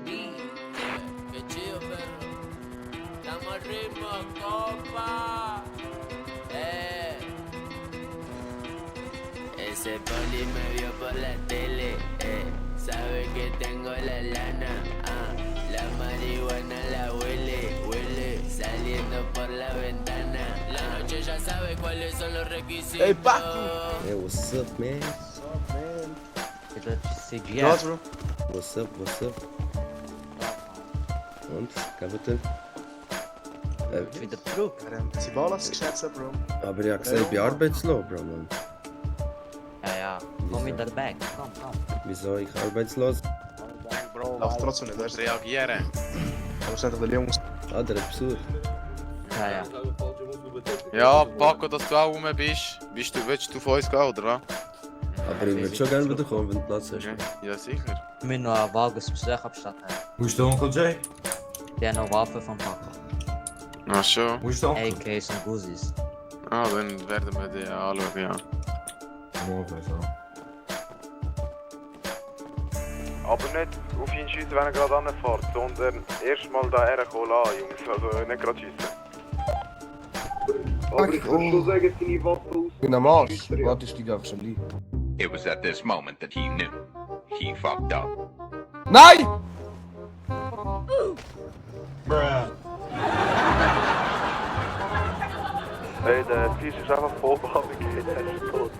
beat. Qué chido, perro. Estamos al ritmo, compa. Ese poli me vio por la tele, sabe que tengo la lana, la marihuana la huele, saliendo por la ventana. La noche ya sabe cuáles son los requisitos. Hey, Baku! Hey, what's up, man? CGI. Was, bro? What's up? Und, Captain? Wieder zurück. Sie wollen es geschätzt, Bro. Aber ich habe gesagt, ich bin arbeitslos, Bro, man. Ja, komm mit der Bag. Komm. Wieso ich arbeitslos? Lauf trotzdem nicht, weißt du? Reagieren. Aber es sind doch die Jungs. Ah, der hat Besuch. Ja. Ja, Paco, dass du auch rum bist. Willst du von uns gehen, oder was? Aber ich würde schon gerne wieder kommen, wenn du Platz hast. Ja, sicher. Wir müssen noch einen Wagenbesuch abstatten. Wo ist der Onkel Jay? Die haben noch Waffen von Paco. Ach schon. Wo ist der Onkel? AKs und Guzis. Ah, dann werden wir die anschauen, ja. Aber nicht auf ihn schiessen, wenn er gerade anfährt, sondern erstmal da herkommen lassen, Jungs. Also nicht gerade schiessen. Aber ich kann schon sagen, deine Waffe aus. Ich bin am Arsch. Warte, ich steige einfach schon rein. It was at this moment that he knew. He fucked up. Nein! Hey, der Tisch ist einfach vorbereitet, er ist tot.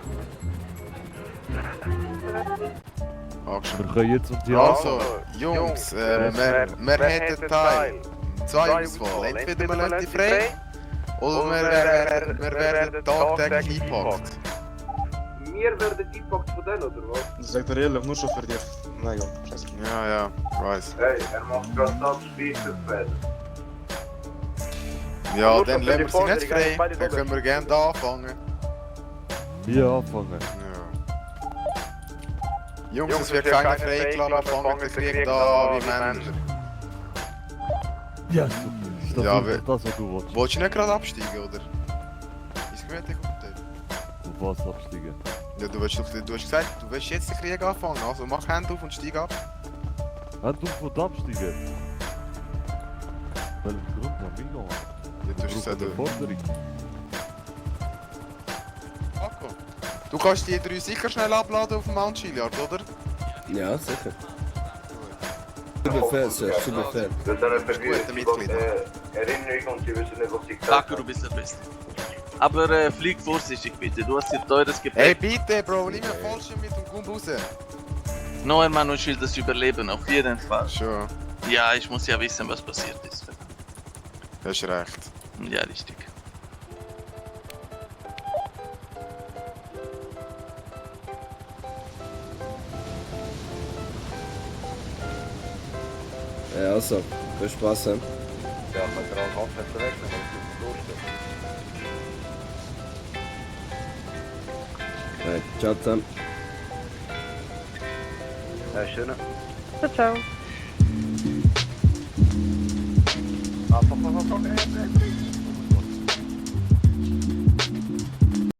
Angeschaut. Wir können jetzt und die Also, Jungs, wir hätten Teil. Zwei Auswahl. Entweder wir lassen die frei, oder wir werden tagtäglich eingepackt. Wir werden eingepackt von denen, oder was? Das sagt er ehrlich, nur schon für dich. Nein, Gott, scheiße. Ja, ich weiß. Hey, er macht gerade das Spießerfeld. Ja, Nur dann für die lassen wir sie nicht Folge, die frei. ganze Dann Zeit können wir gerne da anfangen. hier anfangen. Ja. Jungs, es wird keiner freigelassen, wir fangen den Krieg da an wie Männer. Ja, das Ja, ist wir- das, was du willst. Wolltest du nicht gerade absteigen, oder? Ist gemütlich unten. Auf was absteigen? Ja, du hast gesagt, du willst jetzt den Krieg anfangen, also mach Hände auf und steig ab. Du von absteigen? Welchen Grund haben wir noch? Ja, du hast Brauchen gesagt, eine Forderung. Paco, du kannst die 3 sicher schnell abladen auf dem Mount Chiliad, oder? Ja, sicher. Super fair, Sir, super fair. Das ist eine gute Mitglieder. Erinnerung und sie wissen nicht, was sie gesagt Paco, du haben. bist der Beste. Aber flieg vorsichtig bitte, du hast hier teures Hey, Gepäck. bitte, Bro, nimm mir Fallschirm mit und komm raus. Neuer Mann und Schild das Überleben, auf jeden Fall. Schon, Ja, ich muss ja wissen, was passiert ist. du hast recht. Ja, richtig. Ja, also, viel Spaß haben. Ja, man kann auch Handfeste wegnehmen, weil es Hey, ciao zusammen. ist ja schön. Ah, fuck,